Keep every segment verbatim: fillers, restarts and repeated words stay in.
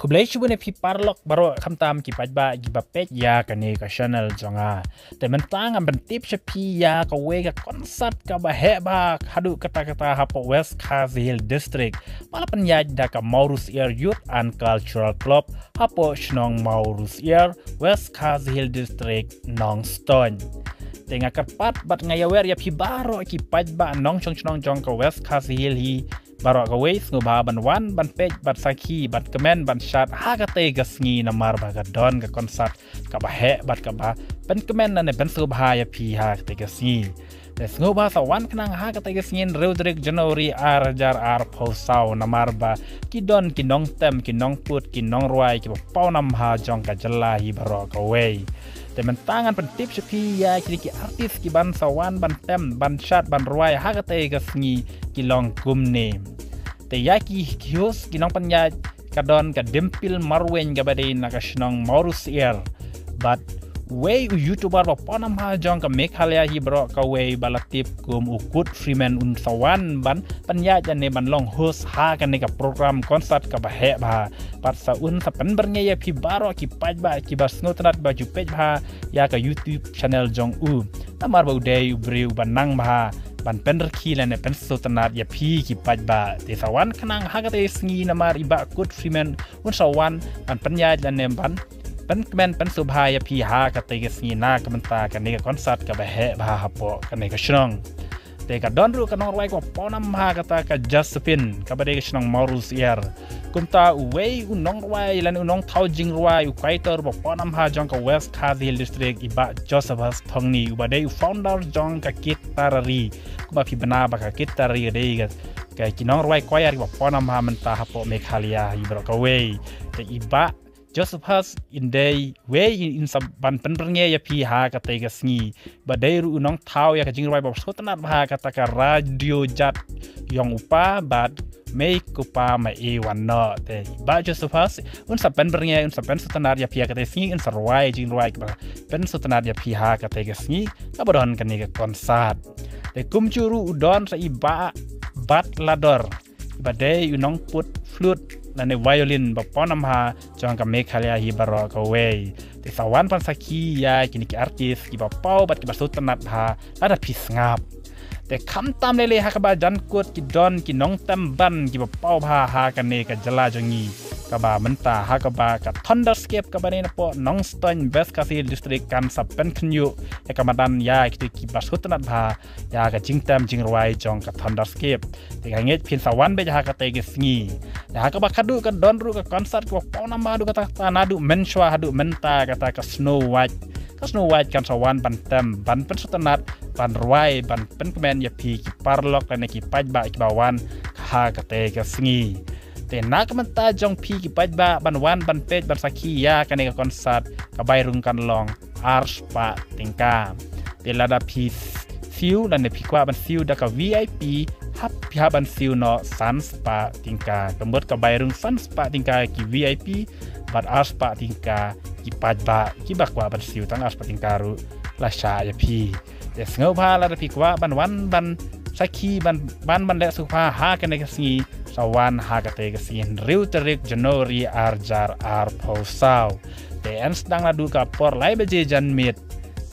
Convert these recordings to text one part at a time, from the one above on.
Khublei shibun ïa phi paralok baroh, khamtam ki paidbah kiba peit ïa kane ka channel jong nga. Te mynta ngan pyntip sha phi ïa kawei ka concert kaba heh bha haduh katta katta hapoh West Khasi Hills District, ba la pynïaid da ka Mawryngkneng Youth and Cultural Club hapoh shnong Mawryngkneng, West Khasi Hills District, Nongstoiñ. Te nga kyrpad bad nga ïawer ïa phi baroh ki paidbah nongshong shnong jong ka West Khasi Hills hi baroh kawei, sngewbha ban wan ban peit, ban sakhi, ban kmen, ban shad ha katei ka sngi, namar ba ka don ka concert kaba heh bad kaba pynkmen lane pynsngewbha ïa phi ha katei ka sngi. Te sngewbha sa wan khnang ha katei ka sngi, hynriew tarik January ar hajar arphew saw, namar ba ki don ki nongtem, ki nongput, ki nongrwai kiba pawnam ha jong ka jylla hi baroh kawei. Te mynta ngan pyntip sha phi ïa kine ki artist kiban sa wan ban tem, ban shad, ban rwai ha katei ka sngi, ki long kumne. Te ïa ki host, ki nongpynïaid, ka don ka Dimpil Marwein kaba dei na ka shnong Mawryngkneng, bad wei u YouTuber ba pawnam ha jong ka Meghalaya hi baroh kawei ba la tip kum u Kut Freeman, un sa wan ban pynïaid lane ban long host ha kane ka program concert kaba heh bha. Bad sa un sa pynbyrngia ïa phi baroh ki paidbah kiba sngewtynnat ba ju peit bha ïa ka YouTube channel jong u, namar ba u dei u briew ba nang bha ban pynrkhie lane pynsngewtynnat ïa phi ki paidbah. Te sa wan khnang ha katei ka sngi, namar i Bah Kut Freeman un sa wan ban pynïaid lane ban pynkmen pynsngewbha ïa phi ha katei ka sngi na ka bynta kane ka concert kaba heh bha hapoh kane ka shnong. Te ka don ruh ka nongrwai kaba pawnam ha kata ka Josephine, kaba dei ka shnong Mawryngkneng. Kumta uwei u nongrwai lane u nongthaw jingrwai, u kaitor ba pawnam ha jong ka West Khasi Hills District, i Bah Josephus Thongni, uba dei u founder jong ka Kitarari. Kumba phi bna ba ka Kitarari ka dei ka, ka ki nongrwai choir kiba pawnam ha mynta hapoh Meghalaya hi baroh kawei. Te i Bah Josephus in dei wei in sa ban pynbyrngia ïa phi ha katei ka sngi, ba dei ruh u nongthaw ïa ka jingrwai ba sngewtynnat bha ha kata ka radio jat Yong U Pa bad Mei Ko Pa Ma E Wan Noh. Te i Bah Josephus un sa pynbyrngia, un sa pynsngewtynnat ïa phi ha katei ka sngi, un sa rwai jingrwai kiba pynsngewtynnat ïa phi ha katei ka sngi kaba don kane ka concert. Te kumjuh ruh u don sa i Bah Bat Lador, ba dei u nongput flute lane violin ba pawnam ha jong ka Meghalaya hi baroh kawei. Te sa wan ban sakhi ïa kine ki artist kiba paw bad kiba sngewtynnat bha lada phi sngap. Te khamtam lei lei ha kaba jan kut ki don ki nongtem ban kiba paw bha ha kane ka jylla jong ngi, kaba mynta ha kaba ka Thunderscape kaba dei napoh Nongstoiñ, West Khasi Hills District, kan sa pynkhynñiuh ïa ka madan ïa kito kiba sngewtynnat bha ïa ka jingtem jingrwai jong ka Thunderscape. Te nga ngeit phin sa wan beit ha katei ka sngi. Te ha kaba khatduh ka don ruh ka concert kaba pawnam haduh katta katta, naduh mynshuwa haduh mynta, kata ka Snow White. Ka Snow White kan sa wan ban tem, ban pynsngewtynnat, ban rwai, ban pynkmen ïa phi ki paralok lane ki paidbah kiba wan ha katei ka sngi. Te na ka bynta jong phi ki paidbah ban wan ban peit ban sakhi ïa kane ka concert, ka bai rung kan long ar spah tyngka. Te lada phi siew lane phi kwah ban siew da ka V I P, hap phi hap ban siew noh san spah tyngka. Ka mut ka bai rung san spah tyngka ki V I P, bad ar spah tyngka ki paidbah kiba kwah ban siew tang ar spah tyngka ruh la shah ïa phi. Te sngewbha lada phi kwah ban wan ban sakhi, ban, ban, ban leh sngewbha ha kane ka sngi, sa wan ha katei ka sngi, hynriew tarik January ar hajar arphew saw. Te yn sdang naduh ka por lai baje janmiet.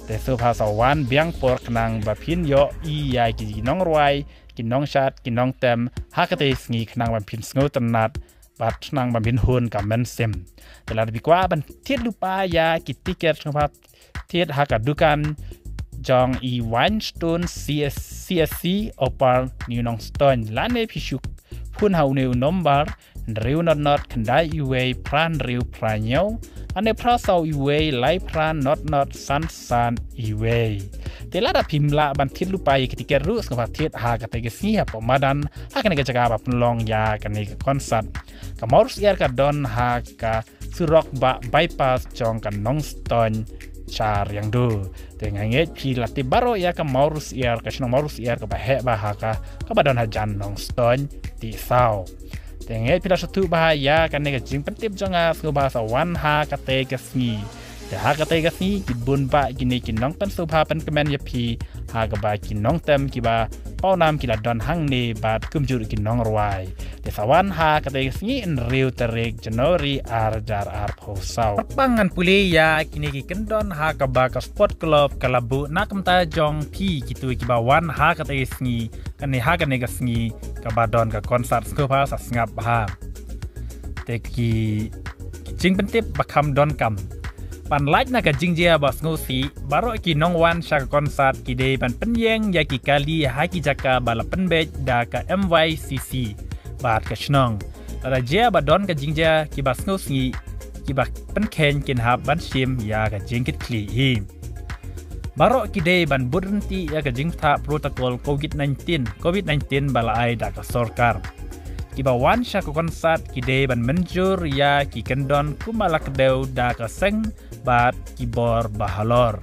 Te sngewbha sa wan biang por khnang ba phin ïohi ïa ki nongrwai, ki nongshad, ki nongtem ha katei ka sngi, khnang ba phin sngewtynnat bad khnang ba phin hun ka mynsiem. Te lada phi kwah ban thied lypa ïa ki tiket, sngewbha thied ha ka dukan jong i Winestone C S C, C S C, Upper New Nongstoiñ, lane phi shu phone ha une u nombar, hynriew not not khyndai wei phra hynriew phra hynñiew, lane phra saw wei lai phra not not san san wei. Te lada phim lah ban thied lypa ïa ki tiket ruh, sngewbha thied ha katei ka sngi hapoh madan, ha kane ka jaka ba pynlong ïa kane ka concert. Ka Mawryngkneng ka don ha ka surok ba bypass jong ka Nongstoiñ Chariangdo. Te nga ngeit phi la tip baroh ïa ka Mawryngkneng, ka shnong Mawryngkneng kaba heh bha ha ka, kaba don hajan Nongstoiñ Tisaw. Te nga ngeit phi la sngewthuh bha ïa kane ka jingpyntip jong nga, sngewbha sa wan ha katei ka sngi. Te ha katei ka sngi ki bun bah kine ki nongpynsngewbha pynkmen ïa phi, ha kaba ki nongtem kiba pawnam ki la don hangne bad kumjuh ki nongrwai. Te sa wan ha katei ka sngi hynriew tarik January ar hajar arphew saw. Pang ngan pule ïa kine ki kyndon ha kaba ka Sport Club ka la buh na ka bynta jong phi kito kiba wan ha katei ka sngi, kane ha kane ka sngi kaba don ka konsat, sngewbha sa sngap bha. Te ki, ki jingpyntip ba kham donkam. Ban lait na ka jingjia ba sngewsih, baroh ki nongwan sha ka konsat ki dei ban pynïeng ïa ki kali ha ki jaka ba la pynbeit da ka M Y C C bad ka shnong. Lada jia ba don ka jingjia kiba sngewsih, kiba pynkheiñ kin hap ban shim ïa ka jingkitkhlieh hi. Baroh ki dei ban bud ryntih ïa ka jingpynthah protocol COVID nineteen, COVID nineteen ba la ai da ka sorkar. Kiba wan sha ka konsat ki dei ban mynjur ïa ki kyndon kumba la kdew da ka seng bad ki bor bahalor.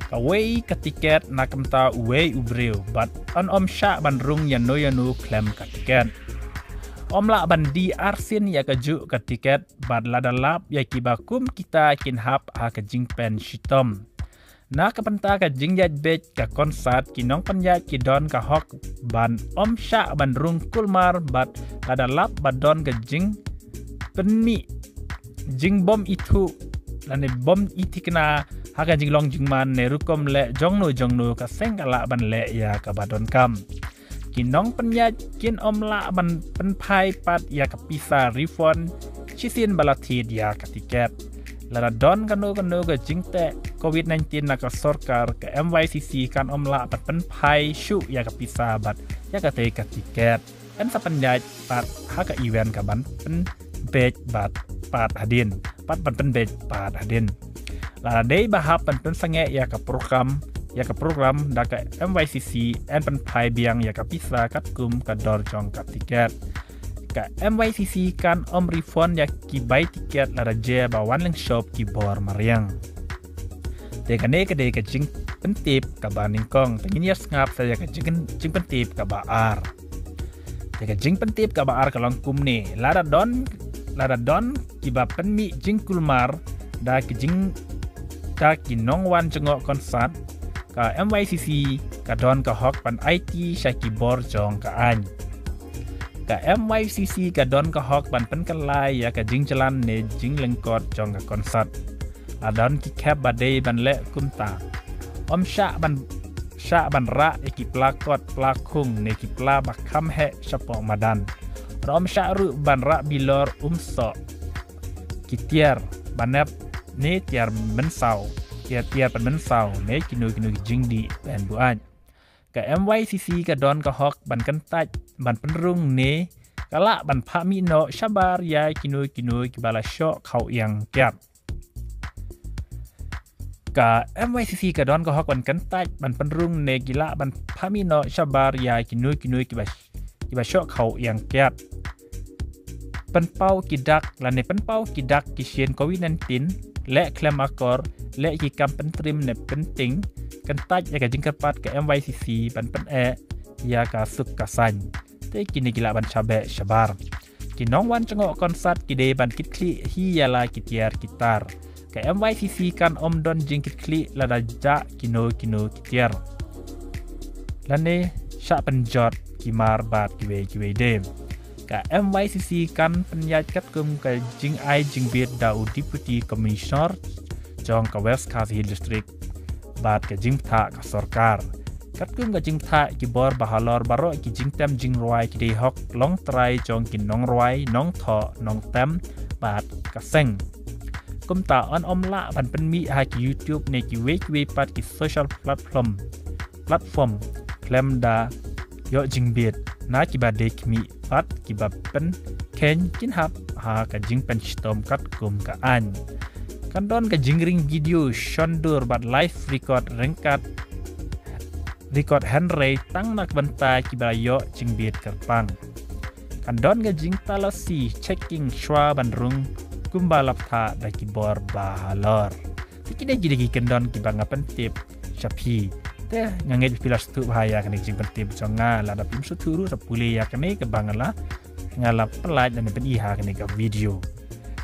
Kawei ka tiket na ka bynta uwei u briew bad yn ym shah ban rung ïano ïano khlem ka tiket. Ym lah ban die arsien ïa kajuh ka tiket bad lada lap ïa kiba kum kita kin hap ha ka jingpynshitom. Na ka bynta ka jingïaid beit ka konsat, ki nongpynïaid ki don ka hok ban ym shah ban rung kulmar bad lada lap ba don ka jingpynmih, jingbym ithuh lane bym ithikna ha ka jinglong jingman ne rukom leh jongno jongno, ka seng ka lah ban leh ïa kaba donkam. Ki nongpynïaid kin ym lah ban pynphai pat ïa ka pisa refund shisien ba la thied ïa ka tiket. Lada don kano kano ka jingteh COVID nineteen na ka sorkar, ka M Y C C kan ym lah ban pynphai shuh ïa ka pisa bad ïa katei ka tiket. Yn sa pynïaid pat ha ka event ka ban pynbeit bad pat hadien, pat ban pynbeit pat hadien. Lada dei ba hap ban pynsangeh ïa ka program, ïa ka program da ka M Y C C, yn pynphai biang ïa ka pisa katkum ka dor jong ka tiket. Ka M Y C C kan ym refund ïa ki bai tiket lada jia ba wan lyngshop ki bor mariang. Te kane ka dei ka jingpyntip kaba nyngkong, te ngin ïa sngap sa ïa ka jing, jingpyntip kaba ar. Te ka jingpyntip kaba ar ka long kumne, lada don, lada don kiba pynmih jingkulmar da ki jing, da ki nongwan jngoh konsat, ka M Y C C ka don ka hok ban aiti sha ki bor jong ka aiñ. Ka M Y C C ka don ka hok ban pynkylla ïa ka jingjlan ne jinglyngkot jong ka konsat. La don ki khep ba dei ban leh kumta. Ym shah ban, shah ban rah ïa ki pla kot, pla khung ne ki pla ba kham heh shapoh madan. Ym shah ruh ban rah bilor, um soh, ki tiar ba nep ne tiar mynsaw, tiar, tiar pynmynsaw ne kino kino ki jingdih pynbuaid. Ka M Y C C ka don ka hok ban kyntait, ban pynrung ne ka lah ban phah mih noh shabar ïa kino kino kiba la shoh khaw ïeng kiad. Ka M Y C C ka don ka hok ban kyntait, ban pynrung ne ki lah ban phah mih noh shabar ïa kino kino kiba, kiba shoh khaw ïeng kiad. Pynpaw ki dak lane pynpaw ki dak ki shin COVID nineteen, leh khlem akor, leh ki kam pyntriem ne pyntieng, kyntait ïa ka jingkyrpad ka M Y C C ban pyneh ïa ka suk ka saiñ. Te kine ki lah ban shah beh shabar. Ki nongwan jngoh konsat ki dei ban kitkhlieh hi ïa la ki tiar ki tar. Ka M Y C C kan ym don jingkitkhlieh lada jah kino kino ki tiar lane shah pynjot ki mar bad kiwei kiwei de. Ka M Y C C kan pynïaid katkum ka jingai jingbit da u Deputy Commissioner jong ka West Khasi Hills District bad ka jingpynthah ka sorkar. Katkum ka jingpynthah, ki bor bahalor baroh ki jingtem jingrwai ki dei hok long trai jong ki nongrwai, nongthoh, nongtem bad ka seng. Kumta yn ym lah ban pynmih ha ki YouTube ne kiwei kiwei pat ki social platform, platform khlem da ïoh jingbit na kiba dei khmih bad kiba pynkheiñ kin hap ha ka jingpynshitom katkum ka aiñ. Kan don ka jingring video shondur bad live record ryngkat, record hynrei tang na ka bynta kiba ïoh jingbit kyrpang. Kan don ka jingtalasi, checking, shuwa ban rung kumba la pynthah da ki bor bahalor. Te kine ki dei ki kyndon kiba nga pyntip sha phi. Te nga ngeit ba phi la sngewthuh bha ïa kane ka jingpyntip jong nga, lada phim sngewthuh ruh sa pule ïa kane kaba nga la, nga la pyllait lane pyni ha kane ka video.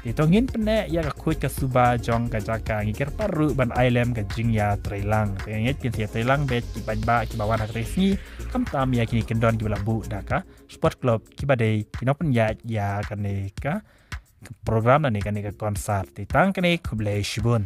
Te to ngin pynneh ïa ka khuid ka suba jong ka jaka, ngi kyrpad ruh ban ai lem ka jingïatreilang. Te ngeit phin sa ïatreilang bad ki paidbah kiba wan ha kane ka sngi, khamtam ïa kine ki kyndon kiba la buh da ka Sport Club kiba dei ki nongpynïaid ïa kane ka program lane kane ka concert. Te tang kane, khublei shibun.